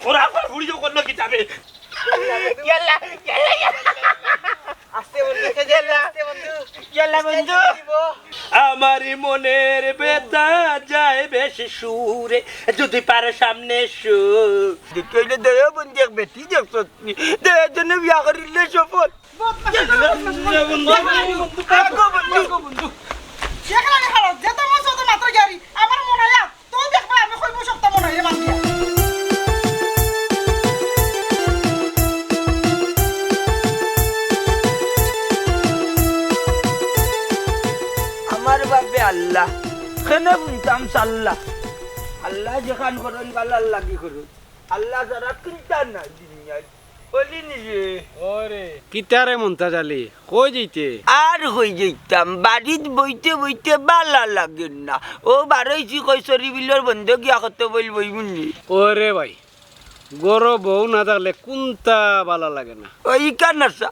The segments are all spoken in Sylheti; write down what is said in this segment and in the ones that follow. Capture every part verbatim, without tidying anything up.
ওরা আবার ঘুরিয়ে করলো কিতাবে? ইয়াল্লা, ইয়াল্লা, ইয়াল্লা। আস্তে বন্ধু, খেয়ে যা, আস্তে বন্ধু। ইয়াল্লা বন্ধু। আমারই মনের ব্যথা যায় বেশ সুরে, যদি পারে সামনে এসো। দেখি অইলে দয়া বন্ধু, এক বেটি দেখছত নি? দয়া জন্য বিয়া করিলে সফল। বদমাশ। বন্ধু, বন্ধু, বন্ধু, বন্ধু। যেখানে হারো, যেত মন চায় মাত্র গাড়ি, আমার মনে হয় তো দেখবা, আমি কইবো সবটা মনে হয়, এ বাদ দিয়া। আমার বাপে আল্লাহ, কেনে বুনতাম সাল্লাহ। আল্লাহ যেখান করইন, ভালার লাগি করইন। আল্লাহ ছাড়া কুন্তা নাই দুনিয়াত। বলি নিজে। ওরে। কিতারে মন্তাজ আলী, কই যাইতে? আর কই যাইতাম, বাড়িত বইতে বইতে ভালা লাগের না। অউ বারইছি কই সরিবিলর বন্দো গিয়া কত বইল বইমুনি। ওরে ভাই, ঘরো বউ না থাকলে কুন্তা ভালা লাগে না। ওই কানাসা,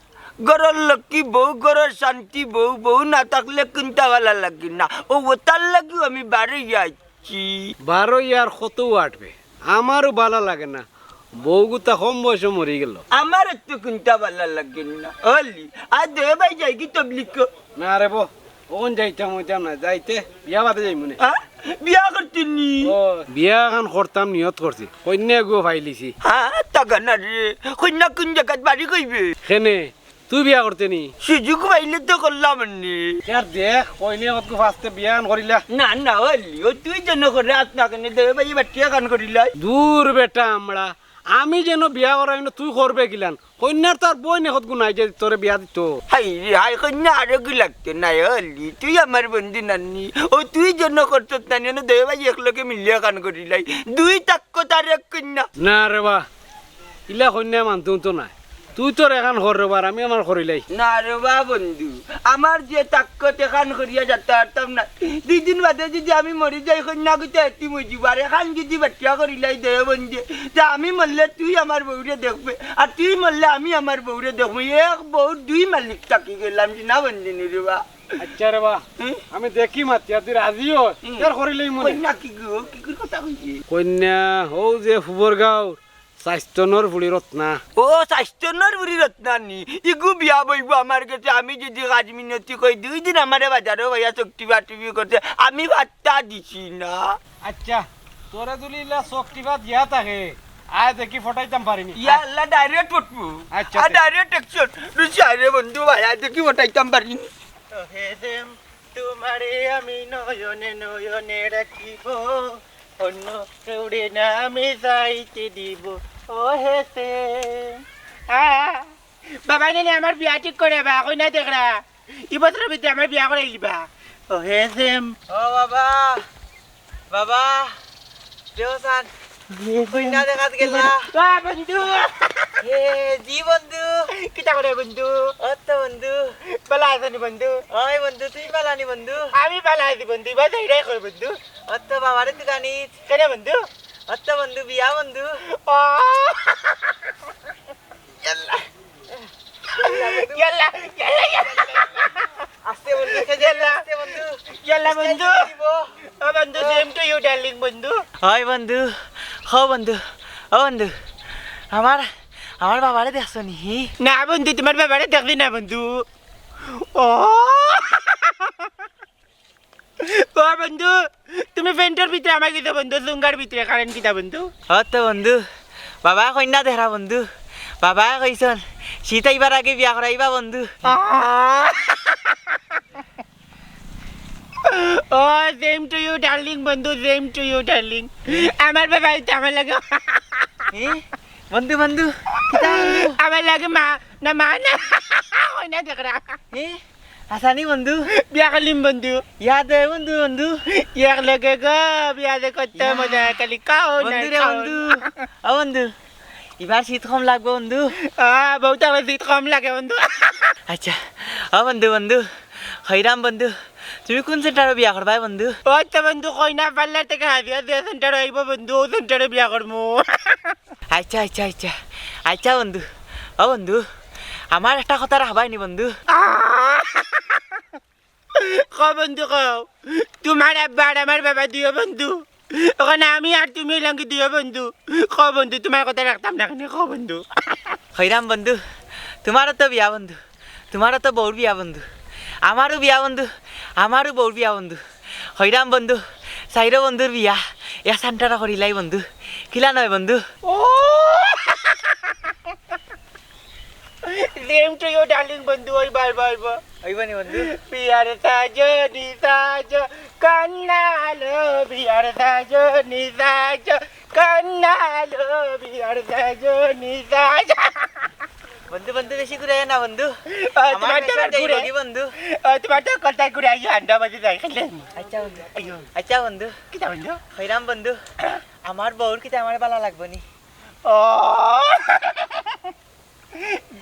ঘরর লক্ষ্মী বউ, ঘরর শান্তি বউ, বউ না থাকলে কুন্তা ভালা লাগে না। অউ ওতার লাগিউ আমি বারইয়া আইছি। বারইয়া আর কত আটবে? আমারও ভালা লাগে না, বউগুতা কম বয়সে মরি গেল। আমার তো কুন্তা ভালা লাগে না। অলি, আর দে ভাই যাই কি তবলিক? না রে বউ, অখন যাইতাম অইতাম না, যাইতে বিয়া বাদে যাইমুনে। আ? বিয়া করতে নি? ও, বিয়া খান করতাম নিয়ত করছি, কইন্যা এগু পাইলিছি। হ্যাঁ, তাগা না রে, কইন্যা কুন জাগাত বাড়ি কইবে? কেনে, তুই বিয়া করতে নি? সুযোগ পাইলে তো করলাম নি। ইয়ার দেখ, কইলে কতগু ফাস্তে বিয়া খান করিলা। না, না, অলি, ও তুই যেন করে আত না কেনে দে ভাই বাটিয়া খান করিলাই। দূর বেটা আমড়া, আমি যেন বিয়া করাই না, তুই করবে কিলান? কইন্যার তার বইন একতগু নাই যে তোরে বিয়া দিত। হাই রে হাই, কইন্যা আরো কি লাগতো না, অলি, তুই আমার বন্ধু নানি। ও তুই যেন করছত নানি, অনো দে ভাই একলগে মিলিয়া খান করিলাই। দুই তাক্কত আর এক কইন্যা। না রে বা, ইলা কইন্যা মানতুম তো নায়। তুই তোর এখান কর রে বা, আর আমি আমার করিলাই। না রে বা বন্ধু, আমার যে তাক্কত এখান করিয়া যাইতাম পারতাম না। দুই দিন বাদে যদি আমি মরি যাই, কইন্যাগুতা এতিম অইযিবো। আর এখান যদি বাটিয়া করিলাই দে বন্ধু, তে আমি মরলে তুই আমার বউরে দেখবে, আর তুই মরলে আমি আমার বউরে দেখবো। এক বউর দুই মালিক থাকি গেলাম, জি না বন্ধু নি রে বা। আচ্ছা রে বা, হুম? আমি দেখি মাতিয়া, তুই রাজি অয়, হুম। তোর করিলাই মনে। কইন্যা কি গো, কি কি কথা কইছে? কইন্যা, অউ যে ফুবর গাঁওর, চাইস্তনর ফুড়ি রত্না। ও, চাইস্তনর ফুড়ি রত্না নি? ইগু বিয়া বইবো আমার গেছে, আমি যদি কাজ মিনতি কই, দুই দিন আমারে বাজারো ভাইয়া চকটিপা টিপি করছে, আমি পাত্তা দিছি না। আচ্ছা, তোরে যদি ইলা চকটিপা দিয়া থাকে, আয় দেখি ফটাইতাম পারিনি। ইয়া আল্লাহ, direct উঠবো। আচ্ছা, আর ঠিক। Direct action। রুচি আয় রে বন্ধু ভাই, আয় দেখি ফটাইতাম পারিনি। ওহে দেম, তোমারে আমি নয়নে নয়নে রাখিব। অন্য কেউরে না আমি যাইতে দিব, ও হেসে। আ, বাবা, নে, নে, আমার বিয়া ঠিক করে বা, কইন্যা দেখরা। ই বছরর ভিতরে আমার বিয়া করাই দিবা। ও হেসে। ও বাবা, বাবা, দেওসান, কইন্যা দেখাত গেলা। বাহ, বন্ধু। এ, জি বন্ধু। কিতা করে বন্ধু? অত বন্ধু। ভালা আছো নি বন্ধু? ওই বন্ধু, তুই ভালা নি বন্ধু? আমি ভালা আছি বন্ধু, বাস এইটাই কই বন্ধু। অত বাবারে তুই জানিস? কেনে বন্ধু? অত বন্ধু, বিয়া বন্ধু। ও। ইয়াল্লা। ইয়াল্লা, ইয়াল্লা, ইয়াল্লা। আস্তে বন্ধু, খেয়ে যা, ইয়াল্লা। আস্তে বন্ধু। ইয়াল্লা বন্ধু। আস্তে দিব। ও বন্ধু, same to you, darling বন্ধু। হয় বন্ধু, হ বন্ধু, ও বন্ধু, আমার, আমার বাবারে দেখছো নি? না বন্ধু, তোমার বাবারে দেখছি না বন্ধু। ও। ও বন্ধু, তুমি প্যান্টর ভিতরে আমার কিছু বন্ধু, লুঙ্গার ভিতরে কারেন্ট কিতা বন্ধু? অত বন্ধু, বাবা কইন্যা দেখরা বন্ধু, বাবা কইছন, শীত আইবার আগে বিয়া করাইবা বন্ধু। আহ! ও, same to you, darling বন্ধু, same to you, darling। আমার বাবা আইতে আমার লাগে। এ? বন্ধু, বন্ধু, কিতা বন্ধু? আমার লাগে মা, না মা না, ওই না দেখরা। এ? আসানি বন্ধু? বিয়া করলিম বন্ধু। ইয়াদ হয় বন্ধু, বন্ধু। ইয়ার লগে গো, বিয়া যে করতে ইয়া। মজা, খালি খাও না বন্ধু রে খাও। বন্ধু। ও বন্ধু, ইবার শীত কম লাগবো বন্ধু। আহ, বউত আমার শীত কম লাগে বন্ধু। আচ্ছা, ও বন্ধু, বন্ধু, হইরাম বন্ধু, তুমি কোন সেন্টারো বিয়া করবায় বন্ধু? ওই তো বন্ধু, কইনা পার্লার থেকে হাজিয়া দিয়া সেন্টার আইবো বন্ধু, ও সেন্টারে বিয়া করমু। আচ্ছা, আচ্ছা, আচ্ছা, আচ্ছা বন্ধু, ও বন্ধু, আমার একটা কথা রাখবায় নি বন্ধু? কও বন্ধু, কও। তুমার আব্বা আর আমার বাবা দুইও বন্ধু। অখন আমি আর তুমি অইলাম কি দুইও বন্ধু? কও বন্ধু, তুমার কথা রাখতাম না কেনে? কও বন্ধু। কইরাম বন্ধু, তুমারও তো বিয়া বন্ধু, তুমারও তো বউর বিয়া বন্ধু, আমারও বিয়া বন্ধু, আমারও বউর বিয়া বন্ধু। কইরাম বন্ধু, চাইরো বন্ধুর বিয়া এসানটারা করিলাই বন্ধু, কিলা নয় বন্ধু? ও Same to you, darling বন্ধু, ওই বার বার বার। ওই বানি বন্ধু। বিয়ার সাজনি সাজ, কন্যা লো, বিয়ার সাজনি সাজ, কন্যা লো, বিয়ার সাজনি সাজ। বন্ধু, বন্ধু, বেশি ঘুরাইও না বন্ধু। ও, আমার তোমার তো পেছন আবার দেই ঘুরে। বগি বন্ধু। ও, তোমার তো কোথায় ঘুরে আইও, আন্ডা বাজে যাই খেলে। আচ্ছা বন্ধু। আইও। আচ্ছা বন্ধু। কিতা বন্ধু? কইরাম বন্ধু, আমার বউর কিতা আমার বালা লাগবো নি? ও।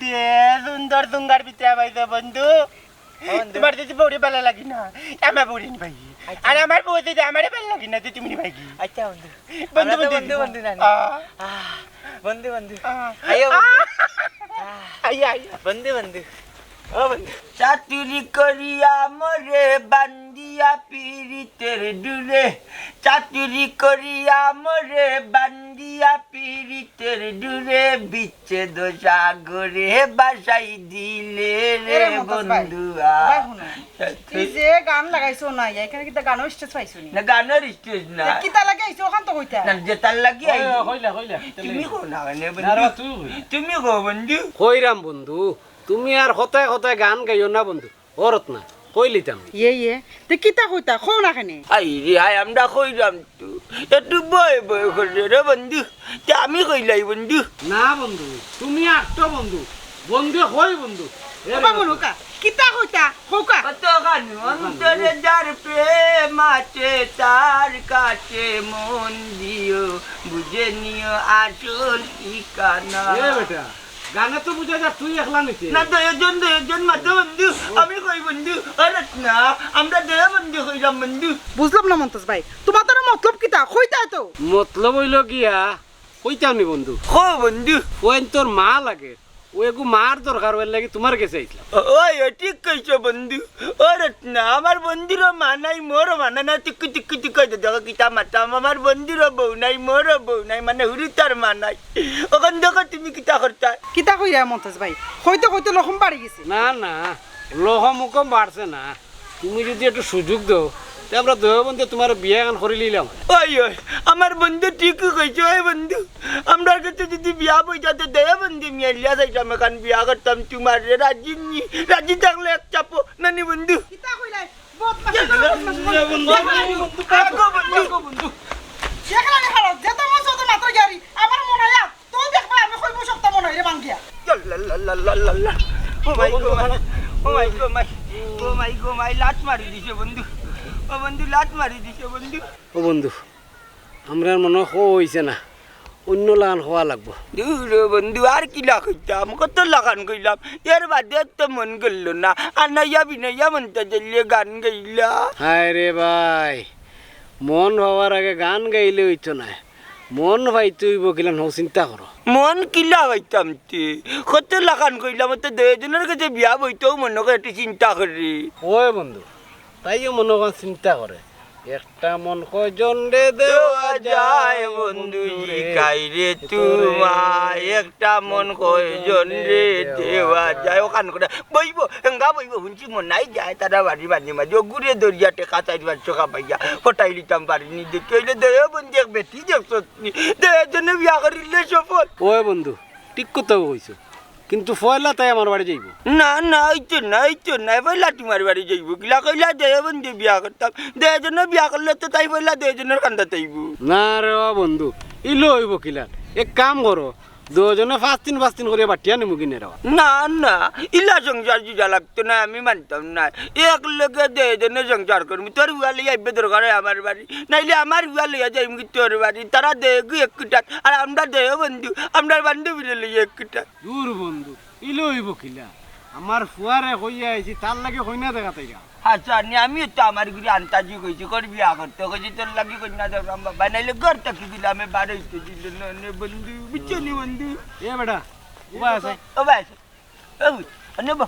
দে সুন্দর সুঙ্গার ভিতরে পাইছো বন্ধু। ও বন্ধু। তোমার যদি বউরে বালা লাগি না, আমার বউরে নিবাই। আচ্ছা। আর আমার বউ যদি আমারে বালা লাগি না, তো তুমি নিবাই কি? আচ্ছা বন্ধু। বন্ধু, আমরা তো বন্ধু, বন্ধু, বন্ধু। বন্ধু নানি। আহ। আহ, বন্ধু, বন্ধু। আহ। আইও বন্ধু। আহ। আইও, আইও। বন্ধু, বন্ধু। ও বন্ধু। চাতুরি করিয়া মোরে বান্দিয়া পিরিতের ডুরে, চাতুরি করিয়া মোরে বান্দিয়া পিরিতের ডুরে, বিচ্ছেদ সাগরে ভাসাই দিলে রে এরে মমতাজ ভাই, বন্ধুয়া। ভাই হুনো, তুই যে গান লাগাইছো না, এখানে কিন্তু গানর stage পাইছো নি? না, গানর stage না। এ, কিতা লাগাইছো ওখান তো কইতা? না, যে তার লাগি ওই, আই। ওই, কইলা, কইলা। তুমি কও না, মানে, না রে, বন্ধু। তুই কইলা। তুমি কও, বন্ধু। কইরাম বন্ধু, তুমি আর কথায় কথায় গান গাইও না বন্ধু। ও রত্না, কইলিতাম নি। ইয়ে, ইয়ে, তে কিতা কইতা? কও না কেনে? আই রে, আই, আমরা কইরাম তো। একটু ভয় ভয় করে রে বন্ধু। তে আমি কইলাই বন্ধু। না বন্ধু, তুমি আট্ট বন্ধু। বন্ধু কই বন্ধু? এ ও বাবু, রে। হুকা, কিতা কইতা? হুকা। কত গান অন্তরে যার প্রেম আছে, তার কাছে মন দিও, বুঝে নিও আসল ঠিকানা। এ বেটা, গানে তো বুঝা যায় তুই একলা নিতে। না, দুইজন, দুইজন মাতো বন্ধু। আমি কই বন্ধু, আরে না, আমরা দুইও বন্ধু কইরাম বন্ধু। বুঝলাম না মন্তাজ ভাই, তোমার তার মতলব কিতা? কইতায় তো। মতলব অইলো গিয়া, কইতাম নি বন্ধু। কও বন্ধু। ওইন তোর মা লাগে, ও এগু মার দরকার, ওর লাগি তোমার গেছে আইছলাম। ওই, ও ঠিক কইছো বন্ধু। ও রত্না, আমার বন্ধুরও মা নাই, মোরও মা নাই, না টিকু টিকু টিকু কই দে, দেখো কিতা মাতাম, আমার বন্ধুরও বউ নাই, মোরও বউ নাই, মানে হুরুতার মা নাই। অখন দেখো তুমি কিতা করতায়? কিতা কইরা মন্তাজ ভাই? কইতে কইতে লহম বাড়ি গেছে। না, না, লহম উকম বাড়ছে না। তুমি যদি একটু সুযোগ দেও, তে আমরা দুইও বন্ধু তোমার বিয়া এখন করি লইলাম। ওই, ওই, আমার বন্ধু ঠিকই কইছে, ওই বন্ধু। আমরার গেছে যদি বিয়া বইতা তে দুইও বন্ধু মিয়া লিয়া যাইতাম, এখন বিয়া করতাম তোমার রে, রাজি নি, রাজি থাকলে এক চাপো, নানি বন্ধু? কিতা কইলাই? বদমাশি করো, বদমাশি করো। বন্ধু, বন্ধু, বন্ধু, বন্ধু। দেখলা নি হালত, যেতা মন চায় অতা মাত্র গাড়ি, আমার মন আয়া, তো দেখবা আমি কইবো সপ্তাহ মন আইরে ভাঙ্গিয়া। ইয়াল্লাল্লাল্লাল্লাল্লাহ। ও মাই গো মাই, ও মাই গো মাই, ও মাই গো মাই, লাত মারি দিছে বন্ধু। ও বন্ধু, লাত মারি দিছে বন্ধু। ও বন্ধু, আমরার মনো অয় কওয়া অইছে না, অইন্য লাখান কওয়া লাগবো। দুরো বন্ধু, আর কিলা কইতাম, কত লাখান কইলাম, এর বাদে তো মন গেল না। আনাইয়া বিনাইয়া মনটা জ্বালিয়ে গান গাইলা। হায় রে ভাই, মন পাওয়ার আগে গান গাইলে অইতো নায়, মন পাইতে অইবো কিলান হউ চিন্তা করো। মন কিলা পাইতাম তে, কত লাখান কইলাম, অত দুইজনর গেছে বিয়া বইতেও মনো করে একটু চিন্তা করি। ওই বন্ধু, তাইও মনো করে চিন্তা করে। একটা মন কয়জনরে দেওয়া যায় বন্ধু, বন্ধু রে, কাইরে তোমায়। একটা মন কয়জনরে দেওয়া যায়। অখান করে বইবো, হেঙ্গা বইবো, হুনছি মনাই যায়, তারা বাড়ি বাড়ি মাঝে, ও ঘুরে দরিয়া টেকা চাইর পাঁচশো কামাইয়া, ফটাই লিতাম পারিনি, দেখি অইলে দুইও বন্ধু এক বেটি দেখছো নি, দুইজনে বিয়া করিলে সফল। ওই বন্ধু, ঠিক কথা কইছো। কিন্তু পয়লা তাই আমার বাড়ি যাইবো। না, না, অইতো না, অইতো না, পয়লা তোমার বাড়ি যাইবো। কিলা কইলা দুইও বন্ধু বিয়া করতাম, দুইজনে বিয়া করলে তো তাই পয়লা দুইজনর কান্দাত আইবো। না রে ও বন্ধু, ইলা অইবো কিলা? এক কাম করো, দুইজনে পাঁচ দিন পাঁচ দিন করিয়া বাটিয়া নিমু কিনে রে। না, না, ইলা সংসার জুজা লাগতো না, আমি মানতাম না। এক লগে দুইজনে সংসার করমু, তোর পুয়া লইয়া আইবে দরকার অয় আমার বাড়ি, নাইলে আমার পুয়া লইয়া যাইমু কি তোর বাড়ি। তারা দুইগু এক কুটাত, আর আমরা দুইও বন্ধু, আমরার বান্ধবীরে লইয়া এক কুটাত। দূর বন্ধু, ইলা অইবো কিলা? আমার পুয়ারে কইয়া আইছি, তার লাগি কইনা দেখাত আইরাম। আচ্ছা, নি আমিও তো আমার ঘুরে আন্তাজি কইছি, কর বিয়া করতে কইছি, তোর লাগি কইনা দেখাত আইরাম বাবা, নাইলে ঘর থাকি দিলাম, এ বারইতে দিল না, নে বন্ধু, বুঝছো নি বন্ধু? এ বেটা, ও ভাই আছে। ও ভাই আছে। ও বুঝ, আনে বা,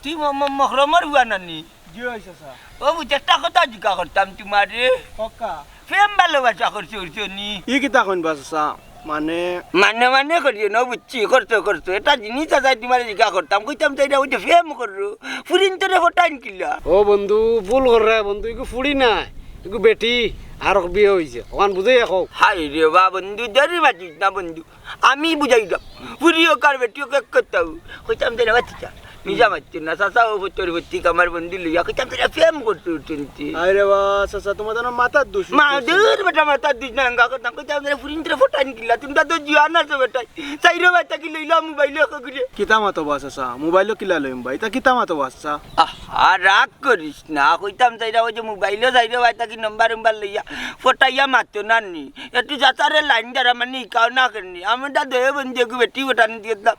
তুই ম-, ম-, মহরমর হুয়া নানি? জি অয় চাচা। ও বুঝ, একটা কথা জিজ্ঞা করতাম তুমারে। কক্কা। প্রেম ভালোবাসা করছো, করছো নি? ই কিতা কইন বা চাচা? মানে? মানে, মানে করিও না, বুঝছি, করছো, করছো। এটা জিনিস আছে, তুমারে জিজ্ঞা করতাম, কইতাম চাইরা ওই যে প্রেম কররু, ফুরিন্তরে ফটাইন কিলা? ও বন্ধু, ভুল কররে বন্ধু, ইগু ফুরি নায়, ইগু বেটি, আর বিয়া অইছে, অখান বুঝাইয়া কও। হায় রে বা বন্ধু, দেরি মাতিস না বন্ধু, আমি বুঝাইতাম। ফুরি অউক আর বেটি অউক এক কথা। কইতাম চাইরা বাচ্চা, নিজা মাতিস না, চাচা ও তোর প্রতীক আমার বন্ধু লইয়া, কইতাম চাইরা প্রেম করতে উঠুনতি। আরে বা, চাচা, তুমার জানো মাথার দোষ। মা, দূর বেটা, মাথার দোষ না, এঙ্গা করতাম, কইতাম চাইরা ফুরিন্তরে ফটাইন কিলা, তুমরা তো জুয়ান আছো বেটা। চাইরো ভাই, তা কি লইলা মোবাইল অখন করিয়া? কিতা মাতো বা চাচা? মোবাইল কিলা লইম বা? ইতা কিতা মাতো বা চাচা? আহা, রাগ করিস না। কইতাম চাইরা ওই যে মোবাইলো চাইরো ভাই, তা কি নম্বর উম্বার লইয়া ফটাইয়া মাতো না নি? একটু চাচারে লাইন দ্বারা মানে ইকাও না কেনে? আমরা দয়ে বন্ধু এগু বেটি ফটানি দিতাম।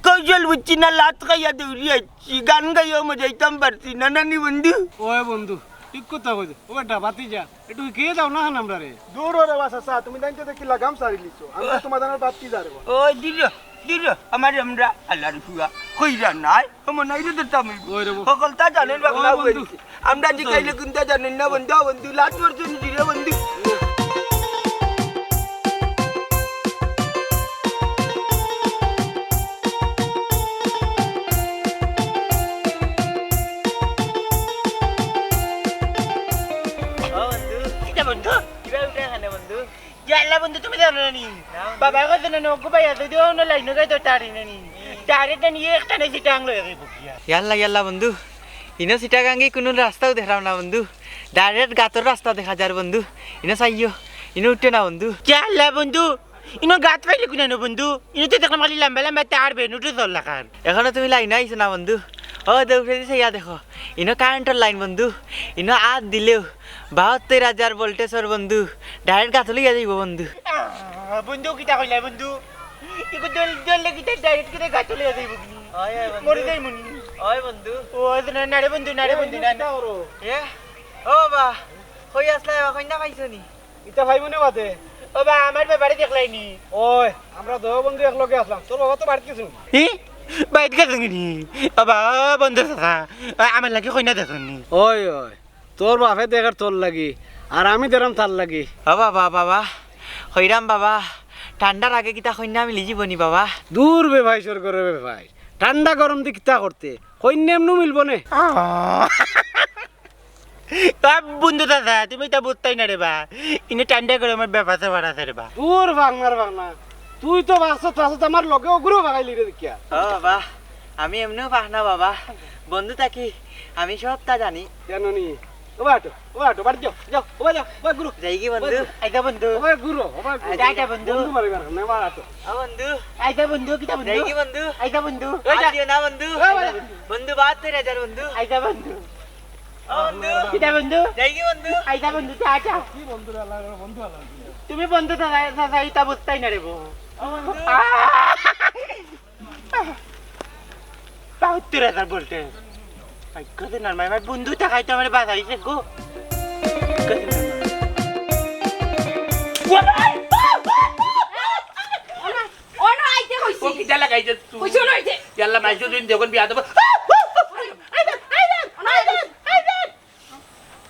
কৌশল বুঝছি না, লাত খাইয়া দৌড়ি আইছি। গান গাইয়াও মজাইতাম পারছি না, নানি বন্ধু? ওই বন্ধু, ঠিক কথা কইছো। ও বেটা, বাতি যা। একটু খেয়ে দাও না খান আমরারে। দূর ওরে বা চাচা, তুমি জানতে দেখি লাগাম সারি লিছো। আমি তো তোমার জানার বাদ কি জানবো? ও দূর, দূর, আমার আমরা আল্লাহর ফুয়া। কইরা নাই, আমার নাই রে তো তামিল। ওই রে বা। সকলতা জানেন ও বাংলা বন্ধু। বলছি। আমরা জিকাইলে কুনতা জানেন না বন্ধু, বন্ধু, লাত মারছো নি রে বন্ধু। ও বন্ধু। কিতা বন্ধু? কিবা উঠে এখানে বন্ধু? ইয়াল্লা বন্ধু, তুমি জানো না নি? না বন্ধু। বাবা কইছে না, নগু ভাই আছে, দিও না লাইনো গাই তো তারি না নি। তারে তো নিয়ে একটা নেই সিটাং লই যাইব গিয়া। ইয়াল্লা, ইয়াল্লা বন্ধু, ইনো সিটাগাঙ্গি কুনু রাস্তাও দেখলাম না বন্ধু, direct গাতর রাস্তা দেখা যার বন্ধু। ইনো চাইও, ইনো উঠে না বন্ধু। ইয়াল্লা বন্ধু, ইনো গাত পাইলে কুনানো বন্ধু? ইনো তো দেখলাম খালি লম্বা লম্বা তার বেনুটে চল লাখান। এখনো তুমি লাইনো আইছো না বন্ধু। ও দে উপরেদি চাইয়া দেখো, ইনো কারেন্টর লাইন বন্ধু। ইনো আত দিলেও বাহাত্তর হাজার ভোল্টেজর বন্ধু, direct গাত লইয়া যাইব বন্ধু। আহ, বন্ধু কিতা কইলা বন্ধু? ইগু দল দল লাগি তাই direct করে গাত লইয়া যাইব কি? ওই, ওই বন্ধু। মরি যাই মনি। ওই বন্ধু। ও, না, না রে বন্ধু, না রে বন্ধু, না, না। এ? ও বা, কই আসলা, এবার কইনা পাইছো নি? ইতা ভাই মনে বাদে। ও বা, আমার ব্যাপারে দেখলাই নি? ওই, আমরা দয় বন্ধু এক লগে আসলাম। তোর বাবা তো বাড়িত গেছে নি? হি? বাড়িত গেছে নি? ও বা, বন্ধু চাচা, আমার লাগি কইনা দেখো নি? ওই, ওই, তোর বাপে দেখের তোর লাগি, আর আমি দেখরাম তার লাগি। ও বাবা, বাবা, কইরাম বাবা, ঠান্ডার আগে কিতা কইনা মিলি যিবো নি বাবা? দূর বে ভাই, সর করে বে ভাই, ঠান্ডা গরম দি কিতা করতে? কইনা এমনু মিলবো নে। আ, বন্ধু চাচা, তুমি ইতা বুঝতায় না রে বা। ইনো ঠান্ডা গরমর ব্যাপার স্যাপার আছে রে বা। দূর ভাগনার ভাগনা। তুই তো বাসত বাসত আমার লগে অগুরে ভাগাইলি রে দেখিয়া। ও বাবা, আমি এমনেও পাখনা বাবা। বন্ধু থাকি আমি সবতা জানি। জানো নি? ও বাটো, ও বাটো, বাড়ি যাও, যাও, ও বাড়ি যাও, ও গুরু। যাইগি বন্ধু? আইতা বন্ধু। ও গুরু, ও গুরু। টাটা বন্ধু। বন্ধু মারি মার, না মার আটো। ও বন্ধু। আইতা বন্ধু, কিতা বন্ধু? যাইগি বন্ধু? আইতা বন্ধু। আইতা। আইও না বন্ধু। ও বাবা। বন্ধু বাদ করে যার বন্ধু। আইতা বন্ধু। ও বন্ধু। কিতা বন্ধু? যাইগি বন্ধু? আইতা বন্ধু, টাটা। কি বন্ধু রে, আল্লাহ রে, বন্ধু আল্লাহ। তুমি বন্ধু চাচা, চাচা, ইতা বুঝতায় না রে বউ। ও বন্ধু। আহ! বাহাত্তর হাজার ভোল্টেজ। ভাগ্য দিন আর মাই, মাই বন্ধু থাকায় তো আমারে বাঁচাইছে গো। ভাগ্য দিন আর মাই। ওরা আইতে কইছি। ও কিতা লাগাইছে তুই? কইছো না আইতে। ইয়াল্লা, মাইশো দিন দেখুন বিয়া দেবো। আইবেন, আইবেন, আইবেন, আইবেন।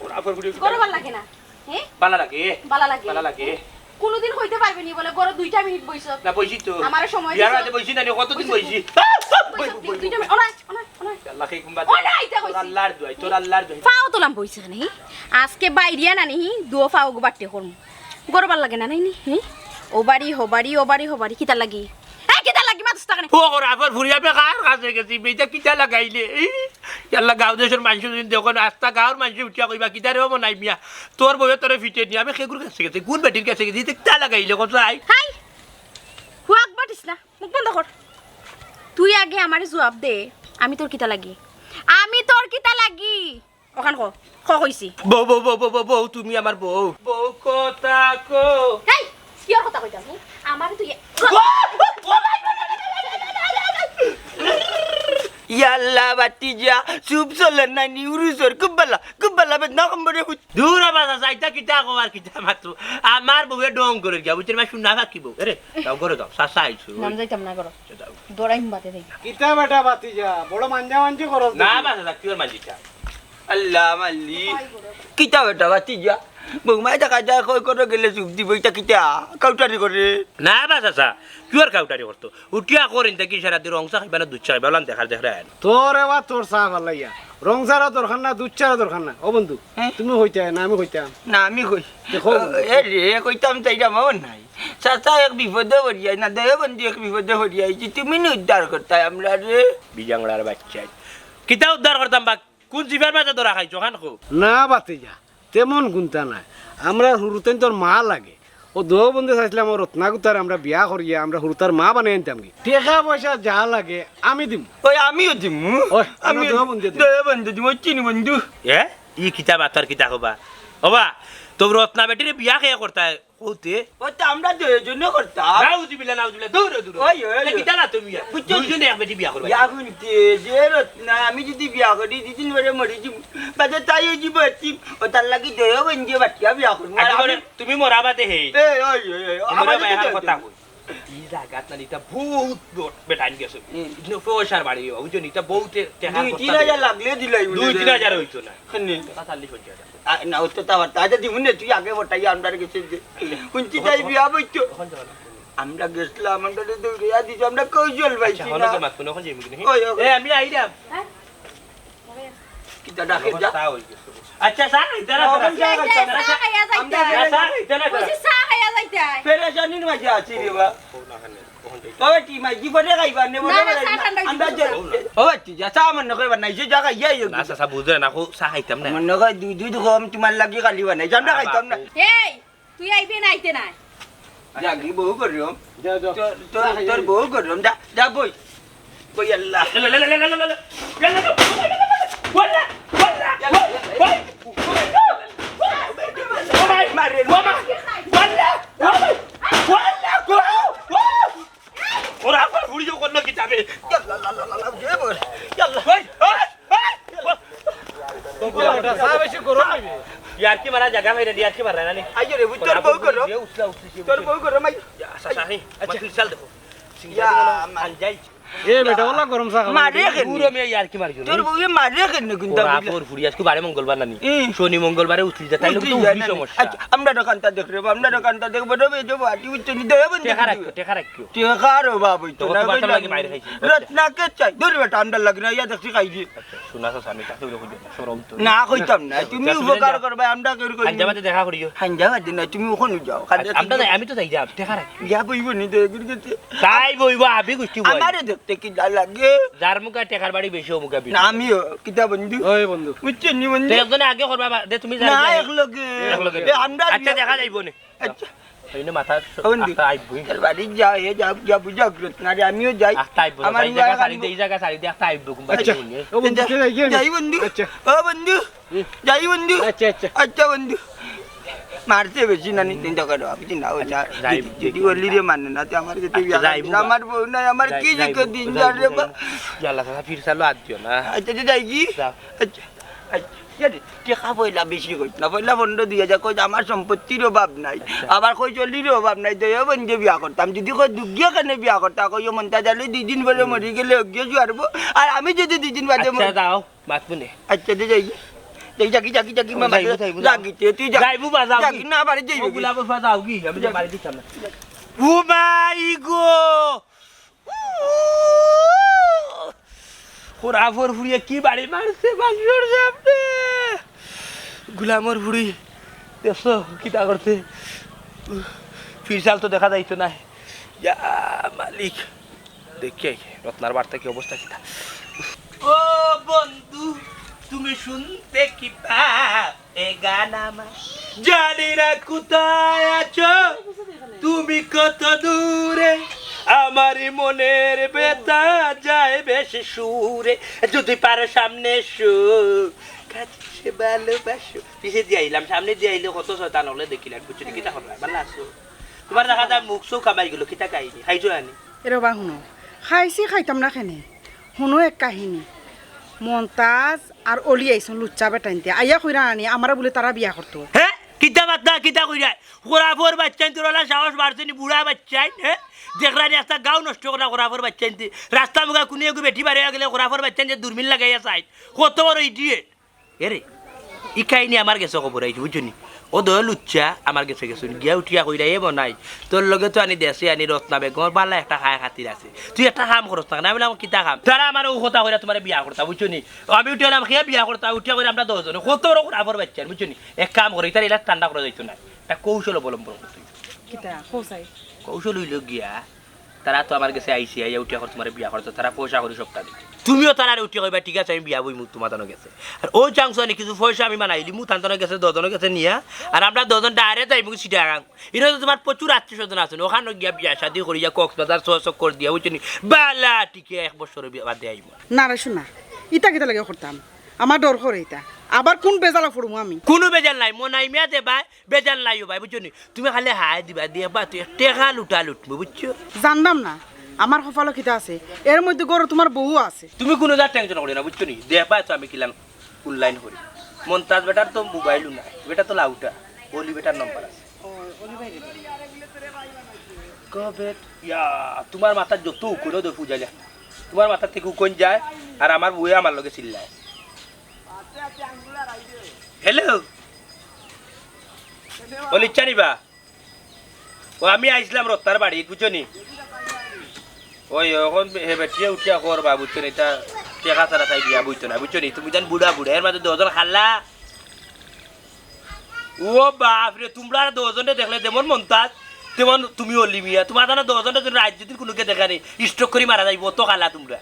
ওরা আবার ঘুরে ঘুরে। গরম আর লাগে না? হ্যাঁ? বালা লাগে। বালা লাগে। বালা লাগে। কোনোদিন কইতে পারবে নি বলে, গরম দুইটা মিনিট বইছো। না, বইছি তো। আমারে সময় বিয়ার দিছো। আগে বইছি না নি, কতদিন বইছি তো। বইছি? বইছো, দুই-, দুইটা মিনিট। ওরা, ওরা, ওরা। আল্লাহ, কে কুম্বা ওরা আইতে কইছি। তোর আল্লাহর দোয়াই, তোর আল্লাহর দোয়াই। পাও তোলাম বইছে না, হি? আজকে বাইরিয়া না নি, হি? দুও পাও গো বাট্টে করমু। গরম আর লাগে না, নাই নি? হি? ও বাড়ি, হো বাড়ি, ও বাড়ি, হো বাড়ি, কিতা লাগি? এই, কিতা লাগি? মাতুস তা কেনে? ও, ওরা আবার ফুরিয়া বেকার কাছে গেছি, বেটা কিতা লাগাইলে? এই, ইয়াল্লা, গাঁও দেশর মাইনষে যদি দেখো না, আস্তা গাঁওর মাইনষে উঠিয়া কইবা, "কিতা রে ও মনাই মিয়া, তোর বউয়ে তোরে ফিটে নি, আমি কেগুর কাছে গেছি, কোন বেটির কাছে গেছি, ইতা কিতা লাগাইলে, কত আই?" হাই! হুয়াক বাটিস না, মুখ বন্ধ কর। তুই আগে আমারে জুয়াব দে, আমি তোর কিতা লাগি? আমি তোর কিতা লাগি? অখান ক, ক কইছি। বউ, বউ, বউ, বউ, বউ, বউ, তুমি আমার বউ। বউ কথা কো। হেই, কিয়র কথা কইতাম, হুম? আমারে তুই এ- ও, ও, ও, ও, ও, ও, ও, ও, ও, ও। ইয়াল্লা, বাতিজা, চুপ চলে না, নিউরু সর, খুব ভালা, খুব ভালা, বেদনা কম বড় হুত। দূর আবার চাচা, ইতা কিতা কও আর কিতা মাত্র। আমার বউয়ে ঢং করে গিয়া, বুঝছেন, মা শুন না থাকি বউ। আরে, যাও, ঘরে যাও, চাচা আইছো। নাম যাইতাম না, করো। যাও। দৌড়াইম বাদে দেখি। কিতা বেটা বাতিজা, বড় মাঞ্জা মাঞ্জি করো না। বা চাচা, কিওর মাঞ্জিতা? আল্লাহ মাল্লি। কিতা বেটা বাতিজা? বৌমায় দেখা যায় কই করে গেলে চুপ দিব, ইটা কিতা? কাউটারি করে? না বা চাচা, কিওর কাউটারি করতো? উঠিয়া করিন দেখি সারা দিন রং চা খাইবা না দুধ চা খাইবা, ওলান দেখার দেখার আয়। তোরে বা তোর চা ভালাইয়া। রং চারও দরকার না, দুধ চারও দরকার না। ও বন্ধু, হ্যাঁ? তুমি কইতায় না আমি কইতাম? না, আমি কই। তে কও বন্ধু। এ রে, কইতাম চাইরাম, আমার নাই। চাচা এক বিপদে পড়িয়াই না, দেহ বন্ধু এক বিপদে পড়িয়াই, যে তুমি নি উদ্ধার করতায় আমরা রে। বিজাংড়ার বাচ্চা। কিতা উদ্ধার করতাম বা? কোন জিবার মাঝে ধরা খাইছো, খান কও? না বাতিজা, তেমন গুনতা নাই। আমরা হুরুতাইন তোর মা লাগে। ও দোয়া বন্ধে চাইছিলাম, ও রত্নাগুতার আমরা বিয়া করিয়া আমরা হুরুতার মা বানাই আনতাম কি? টেকা পয়সা যা লাগে আমি দিমু। ওই আমিও দিমু। ওই, আমরা আমিও দোয়া বন্ধে দিমু। দোয়া বন্ধে দিমু, ওই চিনি বন্ধু। এ? ই কিতা বাতার কিতা কবা? ওবা, তো রত্না বেটিরে বিয়া কে করতায়? কওতে? ওই তো আমরা দুইজনে করতাম। নাউজুবিল্লাহ, নাউজুবিল্লাহ, দূর, দূর। ওই, ওই, এ ওই। কিতা না তুমি? বুঝছো? দুইজনে এক বেটি বিয়া করবা। বিয়া করতে যে রত্না, আমি যদি বিয়া করি, দুদিন পরে মরি যিমু। বাদে তাই অই যিবো এতিম। ও তার লাগি দয়া বন্ধে বাটিয়া বিয়া করমু। আর আগে আমি করে তুমি মরা বাদে হে। এ, ওই, ওই, ওই, তুমি আমার মরা বাদে বাদে দয়া কথা বন্ধে। কই। ই জাগাত না, ইটা বহুত ব-, বেটাইন গেছে। হুম। ইনো পয়সার বাড়ি, বুঝছো নি? ইটা বহুত টেকা দুই তিন হাজার লাগলে দিলাই বলে দুই তিন হাজার অইতো না। কেনে? টেকা চাল্লিশ পঞ্চাশ হাজার। আ, না, অত তা পারতা। আচ্ছা, দিমু নে, তুই আগে বটাই, আমরার গেছে যে। আচ্ছা। হুনছি তাই বিয়া বইতো। অখন যাও না। আমরা গেছলাম, আমরা তো দৌড়িয়া দিছি, আমরা কৌশল পাইছি আচ্ছা, না। অখন তো মাত, অখন যাইমু কি না? ওই, ওই। এ, আমি আইরাম। হ্যাঁ? কিতা ডাকে যা? চা অই গেছে। আচ্ছা, চা খাইতা না, অখন চা খাইতা না। চা খাইয়া যাইতা। আমরা চা খাইতা না, কইছি চা খাইয়া যাইতা। পেরেশানির মাঝে আছি রে বা। ও না, খান নাই। অখন যাই। ওই টি মাই, কি করে খাইবা? নে না, বলে না, চা ঠান্ডা অইছে, আমরা চা। ও, তুই যা, চা মনে কইবা না, যে জায়গা ইয়া ইয়া। না, চাচা, বুঝরে না, কো, চা খাইতাম না। মনে কয় দুই দুই কম তোমার লাগি খালি বানাই, আমরা না, খাইতাম না। বাপু। এই, তুই আইবে না, আইতে নাই। যাগি বউ গরম। যা, যা। তোর, তোর, তোর বউ গরম, যা, যা বই। বই আল্লাহ। মারে। ওরা আবার ঘুরিয়ে করলো কি যাবে? ইয়াল্লা, লা, লা, লা, লা, কে বল? ইয়াল্লা। ওই, ওই, ওই। ইয়াল্লা, চা বেশি গরম অইবে। ইয়ার কি মারা জাগা ভাই রে, ইয়ার কি মারা না নি? আইও রে, তোর বউ গরম। ইয়ে, উছলা, উছলি, তোর বউ গরম, আই। আচ্ছা, আচ্ছা, আচ্ছা। মাটি চাল দেখো। ইয়া, আল যাই। এ বেটা, ওলা গরম চা খাবা। মারে কেনে? পুরো মেয়ে ইয়ার কি মারি গেল। তোর বউয়ে মারে কেনে কিন্তু ওরা বুঝলা? আপর ফুড়ি আজকে বারে মঙ্গলবার নানি। হুম। শনি মঙ্গলবারে উছলি যায়, তাইলে উছলি তো যায় উছলি না। সমস্যা। আচ্ছা, আমরা দোকানটা দেখ রে, আমরা দোকানটা দেখবো, রে, এই যে বাটি উঠছে নি, দেবে টেকা রাখো, টেকা রাখো। টেকার অভাব অইতো না, তোমার তো লাগি মাইর খাইছি। রত্নাকে চাই। ধর বেটা, আমরা লাগি না, ইয়া দেখছি খাই দিয়ে। আচ্ছা, শোনা তো স্বামী, তাকে ওরকম দিও না, শরম তো। না, কইতাম না, তুমি আচ্ছা, তুমি উপকার যাও। করবে, আমরা কেউ করি। হাইঞ্জা বাদে দেখা করিও। হাইঞ্জা বাদে না, তুমি ওখানে যাও। আচ্ছা, আমরা তো যাই, আমি তো যাই, যাও, টেকা রাখি। ইয়া বইব নি তো, এগুর গেছে। তাই বইব, আবি গুষ্টি বই। আমারে দেখতে কি যা লাগে? যার মুখে টেকার বাড়ি বেশি, ও মুখে বেশি। না, আমিও, কিতা বন্ধু? ওই বন্ধু। বুঝছো নি বন্ধু? তো একজনে আগে করবা, বা-, দে তুমি যাও, না, যাও। এক লগে। এক লগে। এ, আমরা আচ্ছা, দেখা যাইব নে। আচ্ছা। এই নে মাথা স-, ও বন্ধু, একটা আইবই। তোর বাড়ি যা, এ যা, যা বুঝা গ্রত না রে, আমিও যাই। একটা আইব, আমার এই জায়গা উয়ার ছাড়ি দে, এই জায়গা ছাড়ি দে, একটা আইব, কোনবা আচ্ছা। আইব নে। ও বন্ধু, যাই, কে যাই, কে যাই? যাই বন্ধু। আচ্ছা। ও বন্ধু। হুম। যাই বন্ধু। আচ্ছা, আচ্ছা। আচ্ছা বন্ধু। মারতে বেশি না, নি চিন্তা করো, আমি চিন্তা করো না। যাই, যদি, যদি দেখি। বললি রে মানে না, তে আমার কাছে আচ্ছা, বিয়া যাইব দিলে বা। আমার বউ নাই, আমার যাই, কি যাইব, যে দিন যাইব, যার রে বা। যাইব। ইয়াল্লা, তারা ফির চালো আর দিও না। আচ্ছা, তো যাই কি? যাও। আচ্ছা। আচ্ছা, ইয়া রে, টেকা পয়লা বেশি কইস না, পয়লা পনেরো দুই হাজার কইস, আমার সম্পত্তির অভাব নাই, আচ্ছা। আবার কই চলির অভাব নাই, দয়া বন্ধে বিয়া করতাম। যদি কই দুগিয়ে কেনে বিয়া করতা, কই ও মন্তাজ আলী দুই দিন পরে মরি গেলে অগিয়ে জুয়ারবো, আর আমি যদি দুই দিন বাদে আচ্ছা, মরি যাও, মাত বুনে। আচ্ছা, দে যাই। যাই, যাকি, যাকি, যাকি, মামা, যাইবো, যাইবো, যাও। যাকি, তে তুই যা। যাইবো বা, যাও যাকি, কি? না, বাড়ি যাইবো ও কি? গুলাব ফা যাও কি? আমি যা। বাড়ি দিতাম না। ও মাই গো! খোরাফর ফুড়িয়ে কি বাড়ি মারছে বাংলোর সামনে। গুলামর ফুড়ি, দেখছো কিতা করছে? ফিরসাল তো দেখা যাইতো না। ইয়া মালিক, দেখি আই, রত্নার বার্তা কি অবস্থা কিতা? ও বন্ধু, তুমি শুনতে কি পাও? এ গান আমার। জানি না কোথায় আছো তুমি, কত দূরে, আমারই মনের ব্যথা যায় বেশ সুরে। যদি পারো সামনে এসো, কাছে ভালোবাসো। পিছে দিয়ে আইলাম, সামনে দিয়ে আইলে কত শয়তান হলে দেখিলাম, বুঝছো নি? কিতা করলাম, ভালো আছো? তোমার দেখা যায় মুখ চোখ কামাই গেল, কিতা কাহিনী? খাইছো আনি? এ রে বা, হুনো, খাইছি, খাইতাম না কেনে? হুনো এক কাহিনী। মন্তাজ আর অলি আইছইন লুচ্চা বেটাইন্তে। আইয়া কইরা আনি, আমারে বুলে তারা বিয়া করতো। হে? কিতা মাতরা, কিতা কইরা? খোরাফর বাইচ্চাইন্তর অলা সাহস বাড়ছে নি, বুড়া বাইচ্চাইন, হে? দেখরায় নি আস্তা গাঁও নষ্ট কররা খোরাফর বাইচ্চাইন্তে। রাস্তা মুখা কুনু এগু বেটি বারইয়া গেলে খোরাফর বাইচ্চাইন্তে দুরবিন লাগাইয়া চাইন। কত বড় idiot। এরে, ই কাহিনী আমার গেছে খবর আইছে, বুঝছো নি? অউ দুইও লুচ্চা আমার গেছে গেছইন, গিয়া উঠিয়া কইরা, "এ মনাই, তোর লগে তো আনি দেশে আনি রত্না বেগমর বালা একটা খায় খাতির আছে। তুই একটা কাম করস না কেনে?" আমি বললাম, "কিতা কাম?" "তারা আমারে অউ কথা কইরা তুমারে বিয়া করতা, বুঝছো নি?" অউ আমি উঠিয়া কইলাম, "কে বিয়া করতা?" উঠিয়া কইরা আমরা দুইজনে, কত বড় খোরাফর বাইচ্চাইন, বুঝছো নি? এক কাম করি, তারা ইলা ঠান্ডা করা যাইতো নায়, একটা কৌশল অবলম্বন করতে অইবো। কিতা? কও চাই। কৌশল অইলো গিয়া, তারা তো আমার গেছে আইছে, আইয়া উঠিয়া কর তুমারে বিয়া করতো, তারা পয়সা করি সবতা দিতো। তুমিও তারারে উঠিয়া কইবা, "ঠিক আছে, আমি বিয়া বইমু তুমার তানর গেছে।" আর অউ চাংচু আনি কিছু পয়সা আমি বানাইলিমু, তান তানর গেছে দুইজনর গেছে নিয়া, আর আমরা দুইজন direct যাইমু চিটাগাং। ইনো তো তুমার প্রচুর আত্মীয় স্বজন আছে, অখানো গিয়া বিয়া শাদি করিয়া কক্সবাজার ছ চক্কর দিয়া, বুঝছো নি? বালা টিকে এক বছর বিয়া বাদে আইমু। না রে সোনা, ইতা কিতা লাগি করতাম? আমার ডর করে ইতা। আবার কুন বেজালো পড়মু আমি? কুনু বেজাল নাই, মনাই মিয়া দেবায় বেজাল নাই অউ ভাই, বুঝছো নি? তুমি খালি হায় দিবা, দেখবা তুই টেকা লুটা লুটমু, বুঝছো? জানলাম না, আমার কপালো কিতা আছে, এর মধ্যে ঘরো তুমার বউ আছে। তুমি কুনু জাত tension করিও না, বুঝছো নি? দেখবা তো আমি কিলান online করি। মন্তাজ বেটার তো mobile-ও নাই, বেটা তো লাউটা, অলি বেটার নম্বর আছে। ও, অলি ভাই রে। কবে, ইয়া, তুমার মাথাত যত উকন দে ফুজাইলা, তুমার মাথাত থাকি উকন যায়, আর আমার বউয়ে আমার লগে চিল্লায়। Hello, অলি চানিবা? অউ আমি আইছলাম রত্নার বাড়িত, বুঝছো নি? অউ অখন হে বেটিয়ে উঠিয়া করবা, বুঝছো নি? ইতা টেকা ছাড়া তাই বিয়া বইতো না, বুঝছো নি? তুমি যেন বুড়া বুড়া, এর মাঝে দুইজন খালা। ও বাফরে, তুমরা দুইজনরে দেখলে যেমন মন্তাজ, তেমন তুমি অলি মিয়া। তুমার জানো দুইজনরে যদি রাইত যদি কুনুকে দেখে নি, stroke করি মারা যাইবো, অত খালা তুমরা।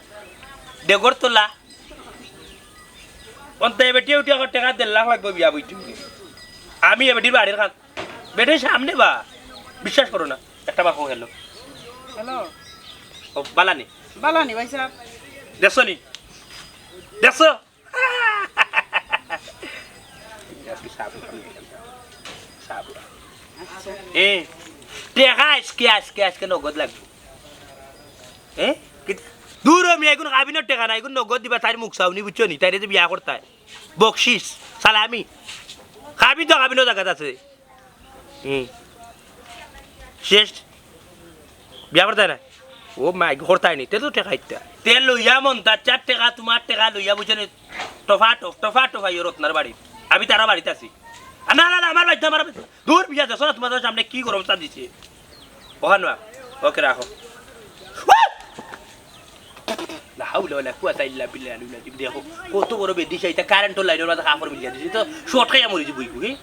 ডেগর তোলা। অন্তে এ বেটিয়ে উঠিয়া কর টেকা দেড় লাখ লাগবো বিয়া বইতে। আমি এ বেটির বাড়ির কান বেটির সামনে বা, বিশ্বাস করো না, একটা বার কও hello। Hello। ও, বালানি। বালানি ভাই সাহেব। দেখছো নি? দেখছো? আচ্ছা। এ, টেকা আজকে, আজকে, আজকে নগদ লাগবো। এ? কিতা? দূর ও মিয়া, ইগুন কাবিনর টেকা না, ইগুন নগদ দিবা, তাইর মুখ চাওনি, বুঝছো নি? তাইরে যে বিয়া করতায়। বকশিস, সালামি। কাবিন তো কাবিনর জাগাত আছে। হুম। শেষ। বিয়া করতায় না? ও মাই, করতায় নি? তে তো টেকা ইত্যা। তে লইয়া মন্তাজ চার টেকা, তুমার টেকা লইয়া, বুঝছো নি? টফা টফ, টফা টফ আইও রত্নার বাড়ি। আমি তারা বাড়িত আছি। আ, না, না, না, আমার বাড়িত না, আমার বাড়িত। দূর বিয়া যাস না, তুমার সামনে কি গরম চা দিছে? ওখান না। ওকে, রাখো। লা হাওলা ওয়ালা কুওয়াতা ইল্লা বিল্লাহিল আলিয়্যিল আযীম। দেখো, কত বড় বেদিশা, ইটা কারেন্টর লাইনর মাঝে কাপড় মিলিয়া দিছে, তো শর্ট খাইয়া মরি যাইবো, বুঝবো কি?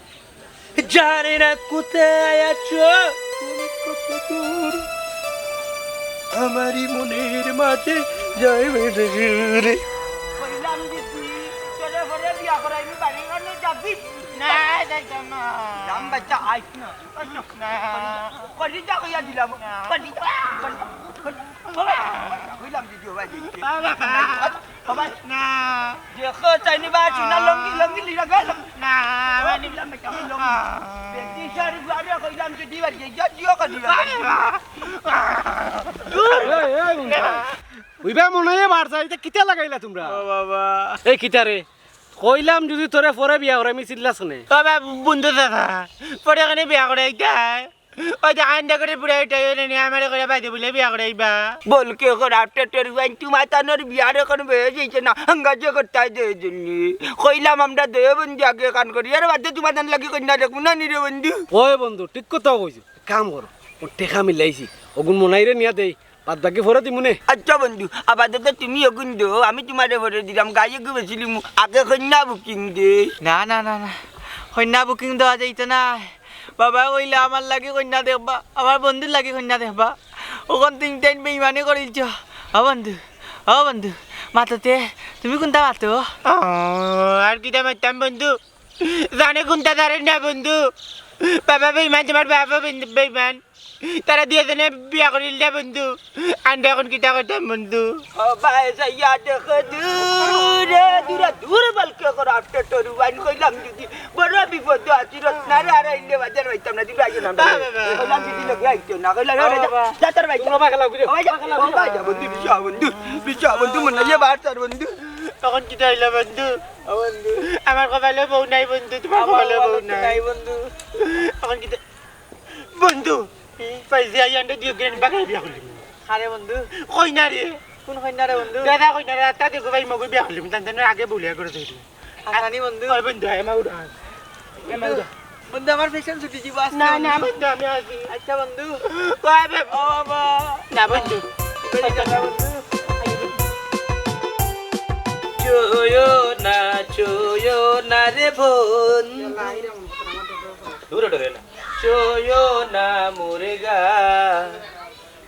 জানি না কোথায় আছো, তুমি কত দূর, আমারই মনের মাঝে যায় বেঁধে সুরে। কইলাম দিদি, তোরে পরে বিয়া করাইমু, বাড়ি ঘর যাবি? না, যাইতাম না। দাম বাচ্চা আইস না। না। কলিজা কইয়া দিলাম। না। কলিজা, কলিজা, কলিজা। কইলাম দিদি, ও ভাই, দিদি। বাবা। ও ভাই। না। দেখো, চাইনি বা, চুনা লঙ্গি, লঙ্গি লিরা গেল। না, ও, মানে, কইলাম, বেটা, লঙ্গি। না। বেটি শাড়ি বারে কইলাম, যদি বাড়ি গিয়া জিও করি। বাবা। এই, এই, উনকা। ওইবা মনে হয় বার যায়, ইটা কিতা লাগাইলা তুমরা? ও বাবা। এই কিতা রে? কইলাম যদি তোরে পরে বিয়া করাইমু, চিল্লাস কেনে? ও বা-, বন্ধু দাদা, পরে কেনে বিয়া করাইতায়? ওই যে আন্দা করে বুড়া উঠাই হইলে নি, আমারে করে বাইদে বুলে বিয়া করাইবা। বলকে করা টেটের ওয়াইন, তুমার তানোর বিয়ার এখন বয়স হইছে না, হাঙ্গা যে করতায় দে জন্য। কইলাম আমরা দে বন্ধু আগে কান করি, এর বাদে তুমার তান লাগি কইন্যা দেখমু না নি রে বন্ধু। ওই বন্ধু, ঠিক কথা কইছো। কাম করো, ও টেকা মিলাইছি, ওগুন মনাইরে নিয়া দেই, বাদ বাকি পরে দিমুনে। আচ্ছা বন্ধু, আপাতত তুমি ওগুন দেও, আমি তুমারে পরে দিলাম, গাড়ি এগু বেচিলিমু, আগে কইন্যা booking দে। না, না, না, না, কইন্যা booking দেওয়া যাইতো না। বাবা কইলা আমার লাগি কইন্যা দেখবা, আমার বন্ধুর লাগি কইন্যা দেখবা। ওখান তিন টাইম বেইমানি করিলছ। ও বন্ধু, ও বন্ধু, মাততে, তুমি কুনটা মাতো? ও, আর কিতা মাততাম বন্ধু? জানে কুনটা জানে না বন্ধু। বাবা বেইমান, তুমার বাবা বেইমান। তারা দুইজনে বিয়া করিল না বন্ধু। আন্ডা এখন কিতা করতাম বন্ধু? ও ভাই, যাইয়া দেখো দূরে, দূরে, দূরে বালকে করো, আপনি তরু বাইন কইলাম যদি বড় বিপদ আছি, রত্নারে আর আইলে বাজার পাইতাম না, দিবা আগে না। বাবা, বাবা। কইলাম যদি লোকে আইতো না, কইলাম, বাবা, "ওরে যা, বাবা। যা তোর ভাই, যা।" তোমরা বাবা খেলা ঘুরে। ও ভাই, যা, বাবা খেলা ও ভাই, ঘুরে। যা বন্ধু, বিশা বন্ধু, বিশা বন্ধু, মনে হয় বার তার বন্ধু। তখন কিতা হইলো বন্ধু? ও বন্ধু। আমার কপালে বউ নাই বন্ধু, তোমার আমার কপালে বউ কপালে নাই। নাই বন্ধু। এখন কিতা? বন্ধু, হুম? পাইছি, আই আন্ডা দিয়ে গ্রেন বাগাই বিয়া করলি। আরে বন্ধু। কই না রে? কোন কই না রে বন্ধু? দাদা কই না রে? রাস্তা দেখো ভাই, মগই বিয়া করলি। তান তান আগে বলিয়া করে দিলি। হাসানি বন্ধু। ওই বন্ধু, আয়, আমার উড়া। আয়, আমার উড়া। বন্ধু, আমার ফ্যাশন ছুটি দিব আজকে না, বন্ধু। না, বন্ধু, আমি আছি। আচ্ছা বন্ধু। ওই বে-, ও বাবা। না, বন্ধু। বেরিয়ে যা না বন্ধু। ছুঁয়ো না, ছুঁয়ো না রে বন্ধু। দূরে ডরে না। ছুঁয়ো না মোরে গা,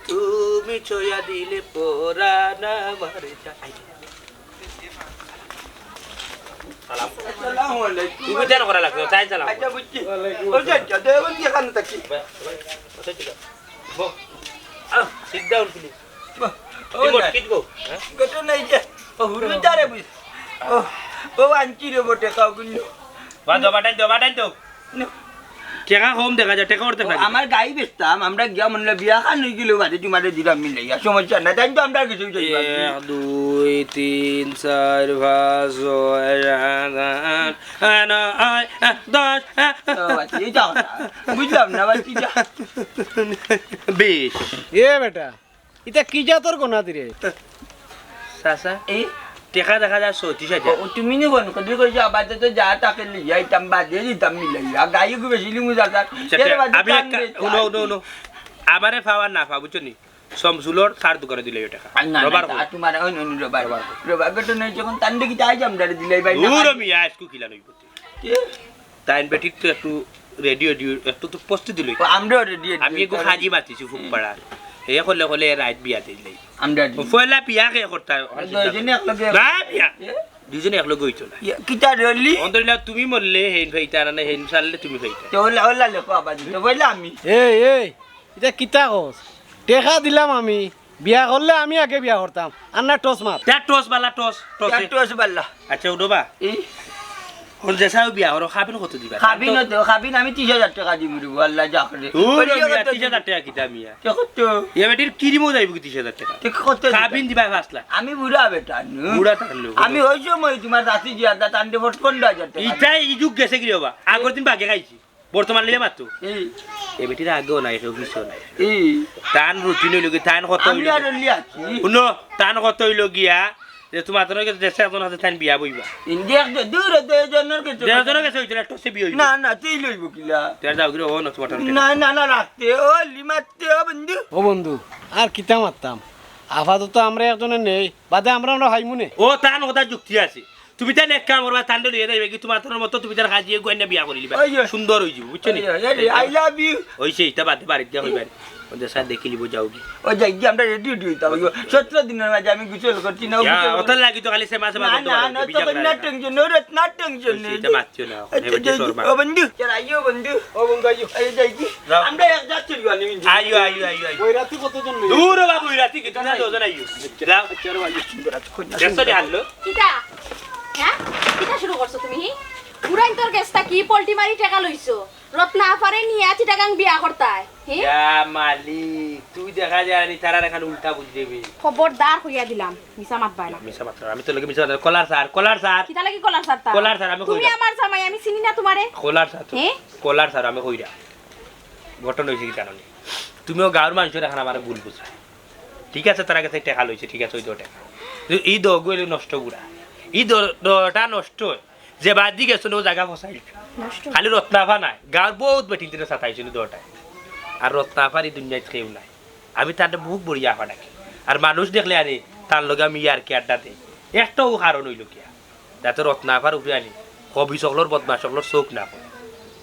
তুমি ছুঁয়া দিলে পরাণ আমার যায়। সালাম। আসসালামু আলাইকুম। তুমি যেন করা লাগবে, তাই সালাম। আচ্ছা, বুঝছি। ওই যে, আচ্ছা, দে, ওই যে এখানে থাকি। বে-, বে-, ওই যে, বো। আহ, sit down, please। বো, ও কি বো, না। কি বো? হ্যাঁ? ঘটনা এই যে, ও হুরু তারে বুঝ। ও, ও আনছি রে বটে, কাউগুলো। বাদ দাও, বাটাই দাও, বাটাই দাও। টেকা কম দেখা যায়, টেকা অর্ধেক ও, লাগে। আমার গাই বেচতাম, আমরা গিয়া মনে হয় বিয়া খান হয়ে গেলেও বাদে তোমারে দিলাম মিলাইয়া, সমস্যা নাই, তাই তো আমরা কিছু চাই না। এক, দুই, তিন, চার, পাঁচ, ছয়, সাত, আট, আট, নয়, আট, দশ, আট। ও, আচ্ছা, এই যাও না। বুঝলাম না, বাচ্চি যা। বিশ। এ বেটা, ইতা কি জাতর গোনা দিরে? চাচা, এই? টেকা দেখা যায় ছয়ত্রিশ হাজার। ও, তুমি নি ফোন করি কইছো, আবার তো যা তাকে লিয়া আইতাম, বাদে দিতাম মিলাইয়া। গাই গু বেশি লিমু চাচা। আচ্ছা, এর বাদে আমি কাম একটা, রে, হুনো, হুনো, হুনো। আমারে পাওয়ার না পাও, বুঝছো নি? সমসুলর তার দোকানে দিলে ওই টেকা। আর না, না, রবার তা কই? তোমার ওই নুন রবার। রবার কই? রবার কত নেই যখন তান দেখি তাই জাম ডারে দিলাই ভাই, না দূর খাই। আমি আইস কু কিলা নইব। কে? তাইন বেটির তো একটু রেডি, রেডি, একটু তো প্রস্তুতি লই। ও, আমরাও রেডি, রেডি, আমি একটু কারণ খাজি মাতিছি ফুকপাড়া। হে কলে কলে রাইত বিয়া দিলাই। আমরা রেডি। ও, পয়লা বিয়া কে করতা? দুইজনে একলগে। না, বিয়া। এ? দুইজনে একলগে হইতো না। ইয়া, কিতা রে অলি? অন্তরিলা তুমি মরলে হেইন ফাইতা না, হেইন সারলে তুমি ফাইতা। তো ওলা, ওলা লেখো আবার দিতে, বললে আমি। এই, এই, ইটা কিতা কস? টেকা দিলাম আমি, বিয়া করলে আমি আগে বিয়া করতাম। আর না টস মার। তা টস বালা, টস, টসে। তা টস বালা। আচ্ছা, উঠো বা। এই? কোন দেশাও বিয়া করো, খাবিন কত দিবা? খাবিন তো, খাবিন আমি ত্রিশ হাজার টেকা দিমু রে, আল্লাহ যা করে। দূর ওই যে মিয়া, কত ত্রিশ হাজার টেকা কিতা মিয়া? কে কত? ইয়া বেটির কিরিমও যাইব কি ত্রিশ হাজার টেকা? কে কত দিবা? খাবিন দিবা পাঁচ লাখ। আমি বুড়া বেটা নু। বুড়া থাকলেও। আমি ওই সময় তোমার রাশি জিয়াদা তান্ডে পনেরো হাজার টেকা। ইটাই ইজুক গেছে কি রে বাবা? আগর দিন বাগে খাইছি। বর্তমান লিয়ে মাত্র। এই। এ বেটির আগেও নাই, কেউ পিছেও নাই। এই। তান রুটিন হইল কি, তান কত আমি হইল আর কি? অলি আছি। শুনো, তান কত হইল গিয়া, যে তোমার তো নয়, দেশে এখন আছে, তান বিয়া বইবা। ইন্ডিয়া তো দূর, দুইজনের কাছে। দুইজনের কাছে হইতো না, একটা হচ্ছে বিয়ে হইব। না, না, তুই লইব কিলা? তুই আর যাও কি রে, ও না, তোমার টান না, না, না, রাখতে, ও লিমাতে, ও বন্ধু। ও বন্ধু, আর কিতা মারতাম? আপাতত আমরা একজনে নেই, বাদে আমরা, আমরা ভাইমুনে। ও, তান কথা যুক্তি আছে। তুমি তাইলে এক কাম করবা, তান্ডে লইয়া যাইবা কি, তোমার তোর মতো তুমি তার কাজিয়ে গুয়াইনা বিয়া করিলিবা। ওই যে। সুন্দর হই যাব, বুঝছো নি? ওই যে, এই যে, I love you। ওই সেই, ইটা বাদে বাড়িত গিয়া হইবা। ওদের সাথে দেখিলিব যাও কি। ও যাই গিয়া, আমরা রেডি রেডি হইতাম। ওই যে, সতেরো দিনের মাঝে আমি গোসল করছি না, ইয়া, গোসল ওটার লাগি তো খালি সে মাসে না, মাসে না, তোমার না, লগে তো বিয়া না, করা। টেনশন নেই, ওরে, না, টেনশন ওই নেই। সেইটা মাতিও না, আচ্ছা, এটা যাই কি? শর্মা। ও বন্ধু, চল আইও বন্ধু। ও বন্ধু, আইও। এই যাই কি? যাও। আমরা এক জাত চুরি বানি। আইও, আইও, আইও, আইও। ওই রাতে কতজন নেই? দূর বাবু, ওই রাতে কি? তোমরা দুজন আইও। যাও। আচ্ছা, আরো আইও, সুন্দর আছে, কই না? দেখছো নি হারলো? কিতা? হ্যাঁ? কিতা শুরু করছো তুমি, হি? বুড়াইন তোর গেছটা কি? পল্টি মারি টেকা লইছো? রত্না আফারে নিয়া চিটাগাং বিয়া করতায়, হি? ইয়া মালিক, তুই দেখা যায় নি, তারার এখন উল্টা বুঝ দেবে। খবরদার কইয়া দিলাম, মিছা মাত বায় না। মিছা মাত না, আমি তো লোকে মিছা মাত না। কলার স্যার, কলার স্যার। কিতা লাগি কলার স্যার তা? কলার স্যার, আমি তুমি কইলাম। আমার জামাই, আমি চিনি না তোমারে। কলার স্যার তো, হে? কলার স্যার, আমি কইরা। ঘটনা হইছে কি জানো নি? তুমিও গাঁওর মানুষের এখন আমার ভুল বুঝছো। ঠিক আছে, তারা গেছে টেকা লইছে, ঠিক আছে, ওই তো টেকা। কিন্তু এই দগ হইলে নষ্ট গুড়া। এই দ-, দটা নষ্ট হয়। যে বাদ দিয়ে গেছে, ও জায়গা ফসাইল। নষ্ট। খালি রত্নাফা নাই, গাঁওর বহুত বেটিন তিনে সাতাইছিল দটায়। আর রত্নাফার এই দুনিয়াত কেউ নাই। আমি তার মুখ বড়িয়া আফা ডাকি। আর মানুষ দেখলে আরে, তার লগে আমি ইয়ার কি আড্ডা দেই। একটাও কারণ হইল কিয়া? যাতে রত্না আফার উপরে আনি, কবি সকলর, বদমাশ সকলর চোখ না পড়ে।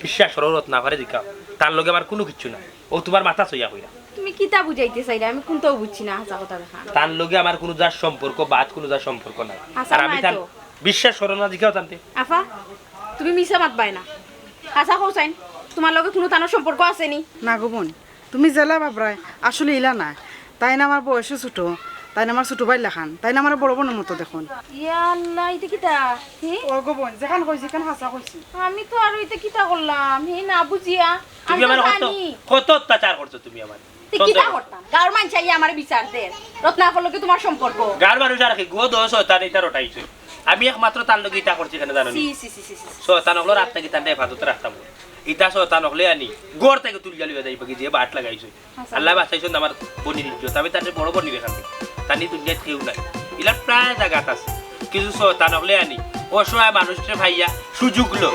বিশ্বাস করো, রত্না আফারে দেখাও, তার লগে আমার কোনো কিচ্ছু নাই। ও তোমার মাথা সইয়া কইরা। তুমি কিতা বুঝাইতে চাইলে? আমি কোনটাও বুঝছি না, হাছা কথা দেখা। তার লগে আমার কোনো যার সম্পর্ক, বাদ কোনো যার সম্পর্ক নাই। হাছা আর আমি নাই তার তো। বিশ্বাস করো না, দেখাও তানতে। আফা, তুমি মিছা মাত বায় না। হাছা কও চাইন, তোমার লগে কোনো তানোর সম্পর্ক আছে নি? না গো বোন, তুমি যেলা ভাবরায়, আসলে ইলা নায়। তাইন আমার বয়সও ছোট, তাইন আমার ছোট ভাইর লাখান, তাইন আমার বড় বইনর মতো দেখইন। ইয়া আল্লাহ, ইটা কিতা? হে? ও গো বইন, যেখান কইছি, ইখান হাছা কইছি। আমি তো আর ইতা কিতা করলাম, হে না বুঝিয়া। তুমি আমি আমার তো কত, জানি। কত অত্যাচার করছো তুমি আমার। তে সন্দেহ কিতা করছো। করতাম? গাঁওর মানষে আইয়া আমারে বিচার দের। রত্নাফর লগে তোমার সম্পর্ক। গাঁওর মানুষ আর কি, গো দো শয়তান ইতা রটাইছে। আমি একমাত্র তার লগে ইতা করছি কেনে জানো নি? সি, সি, সি, সি, সি। শয়তান অকলর আত থাকি তানরে হেফাজতে রাখতাম। ইতা শয়তান অকলে আনি ঘর থাকি তুলিয়া লইয়া যাইবা গি যে বাট লাগাইছে। আচ্ছা। আল্লায় বাচাইছইন আমার বইনর ইজ্জত। আমি তানরে বড় বইন দেখাম। তানি দুনিয়াত কেউ নাই। ইলা প্রায় জাগাত আছে। কিছু শয়তান অকলে আনি অসহায় মানুষরে পাইয়া সুযোগ লো।